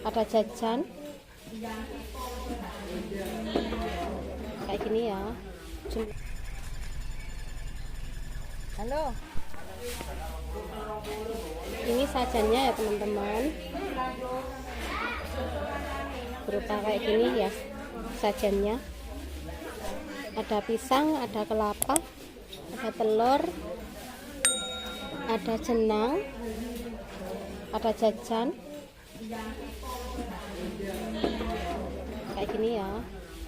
Ada jajan. Kayak gini ya. Halo. Ini sajannya ya teman-teman. Berupa kayak gini ya sajannya. Ada pisang, ada kelapa, ada telur, ada jenang, ada jajan. Kayak gini ya.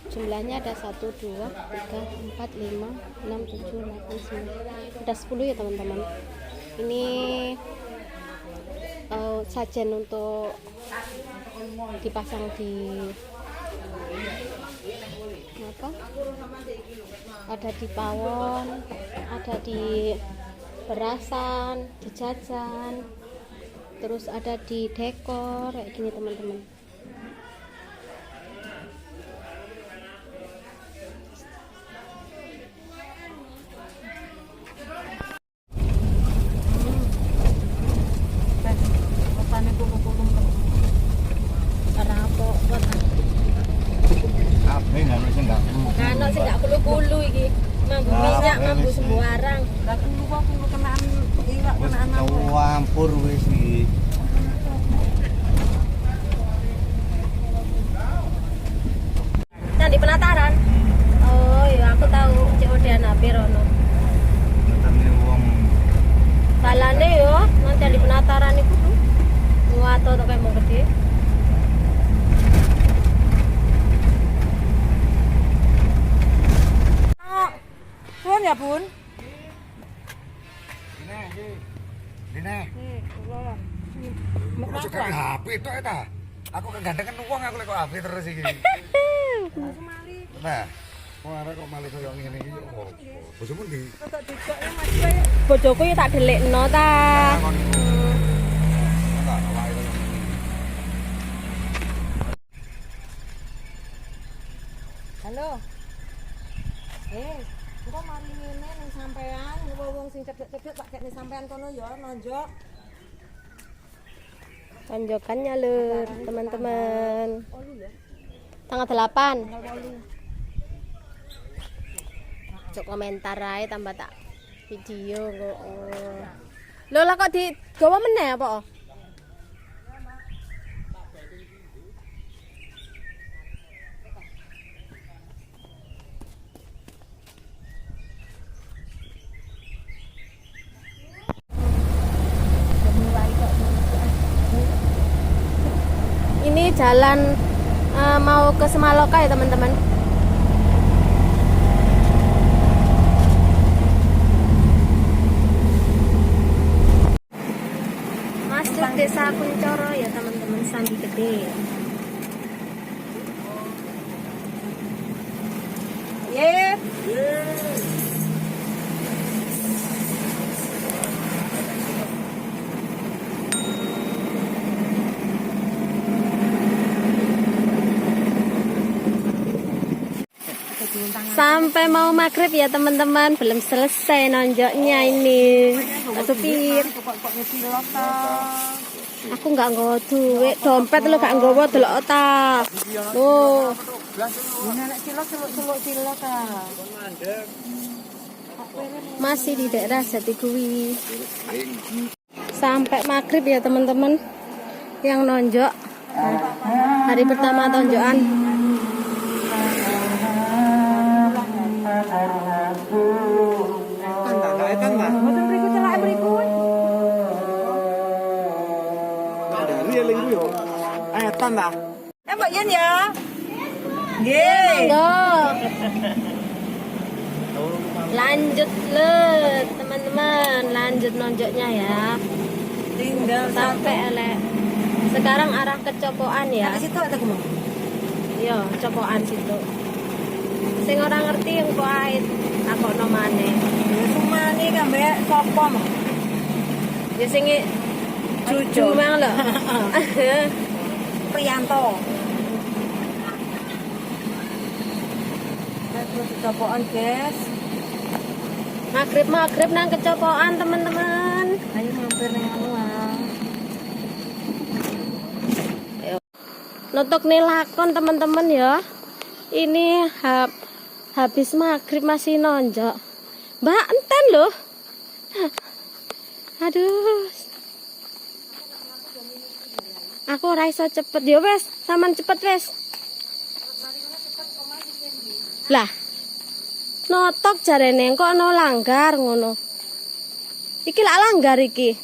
Jumlahnya ada 1, 2, 3, 4, 5, 6, 7, 8, 9. Ada 10 ya teman-teman. Ini sajen untuk dipasang di apa? Ada di pawon, ada di berasan, di jajan, terus ada di dekor kayak gini teman-teman. Rupane kulu-kulu. Ora apa-apa ta. Kabeh nggak sing gak kulu. Kan sing gak kulu-kulu iki. Mambu minyak, mambu sembarang. Lah kulu kok kulu kenaan iwak Wis kenaan apa? campur wis iki. Candi Penataran. Oh iya aku tahu COD-an HP rono. Ngeterne wong Balane yo nang Candi Penataran iku tuh. Wato to kayak mau gede. Suwun ya, Bun. Dine iki. Dine. Nih, kula. Kok juga HP tok ta? Aku kegandengan wong aku lek kok HP terus iki. Nah, wong arek kok malih koyo ngene iki yo opo? Bojomu ndi? Rodok dijok ya Mas Bay. Bojoku ya tak delikno ta. Kon iku. Enggak, awake koyo ngene iki. Halo. Engko mari ngene ning sampean, wong sing cedhek-cedhek tak kekne sampean kono ya, nonjok. Tonjokannya lur, teman-teman. 8 ya. Tanggal 8. Tanggal 8. Cok komentar ae tambah tak video kok. Lho lah kok digawa meneh apa? Ini jalan mau ke Semaloka ya teman-teman. Masuk desa Kuncoro ya teman-teman, Sambi Gede. Ye. Sampai mau maghrib ya teman-teman, belum selesai nonjoknya ini. Pak supir, aku nggak nggawa duit, dompet lo gak nggawa delok ta. Loh, Nek cilok celuk-celuk cilok ta. masih di daerah Jatikuwi. Sampai maghrib ya teman-teman, yang nonjok. Hari pertama tonjokan. Mboten mriku celake mriku. Mbak Yen ya. Nggih. Monggo. Lanjut le, teman-teman, lanjut nonjoknya ya. Tinggal Sampai elek. Sekarang arah ke Copokan ya. Nek situ ada kumo. Iya, Copokan situ. Sing ora ngerti engko ae takokno maneh. Ya sumani kambe sapa mah? Ya sing cucu mang lho. Priyanto. Terus kecopokan, guys. Maghrib-maghrib nang kecopokan, teman-teman. Ayo mampir nang anu ah. Ayo. Notokne lakon teman-teman ya. Ini habis maghrib masih nonjok. Mbak, enten loh. Aduh. Aku ora iso cepet ya wes, sampean cepet wes. Lah. Notok jarene kok ana langgar ngono. Iki lak langgar iki.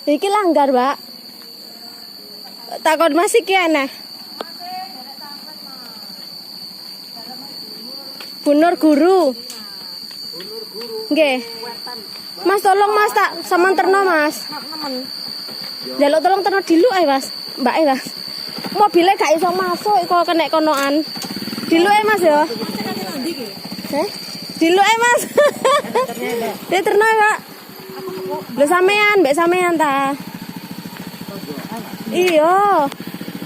Iki langgar, Mbak. Takon Mas iki aneh. Bu Nur Guru. Nggih. Mas tolong Mas tak sampean terno Mas. Njaluk tolong terno diluk ae Mas. Mbak e Mas. Mobilnya gak iso masuk iku kena konoan. Diluk ae Mas ya. Heh? Diluk ae Mas. Dia terno ae, Pak. Lho sampean, mbek sampean ta. Iya.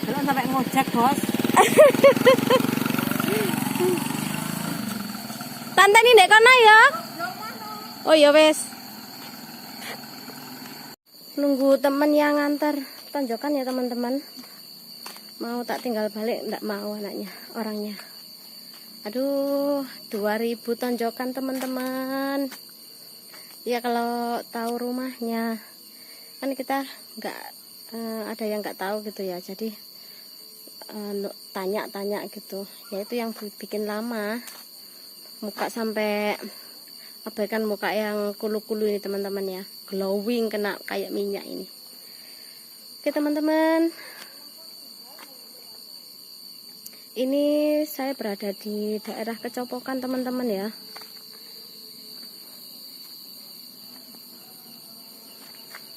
Belum sampai ngojek, Bos. Tanteni ndek kono ya. Oh ya wes. Nunggu temen yang nganter tonjokan ya teman-teman. Mau tak tinggal balik ndak mau anaknya, orangnya. Aduh, 2000 tonjokan teman-teman. Ya kalau tahu rumahnya kan kita nggak ada yang nggak tahu gitu ya. Jadi tanya-tanya gitu. Ya itu yang bikin lama. Muka sampai abaikan muka yang kulu-kulu ini teman-teman ya, glowing kena kayak minyak ini. Oke teman-teman, ini saya berada di daerah Kecopokan teman-teman ya.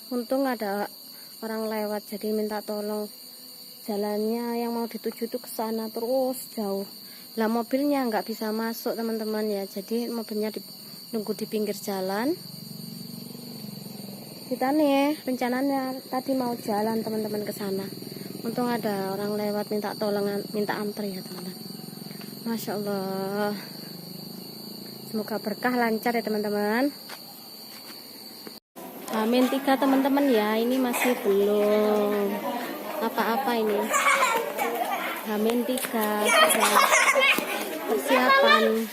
Untung ada orang lewat jadi minta tolong. Jalannya yang mau dituju itu ke sana terus jauh. Lah mobilnya nggak bisa masuk teman-teman ya, jadi mobilnya nunggu di pinggir jalan. Kita nih rencananya tadi mau jalan teman-teman ke sana. Untung ada orang lewat minta tolong, minta antar ya teman-teman. Masya Allah, semoga berkah lancar ya teman-teman. Amin 3 teman-teman ya, ini masih belum apa-apa ini. Amin 3 sudah persiapan.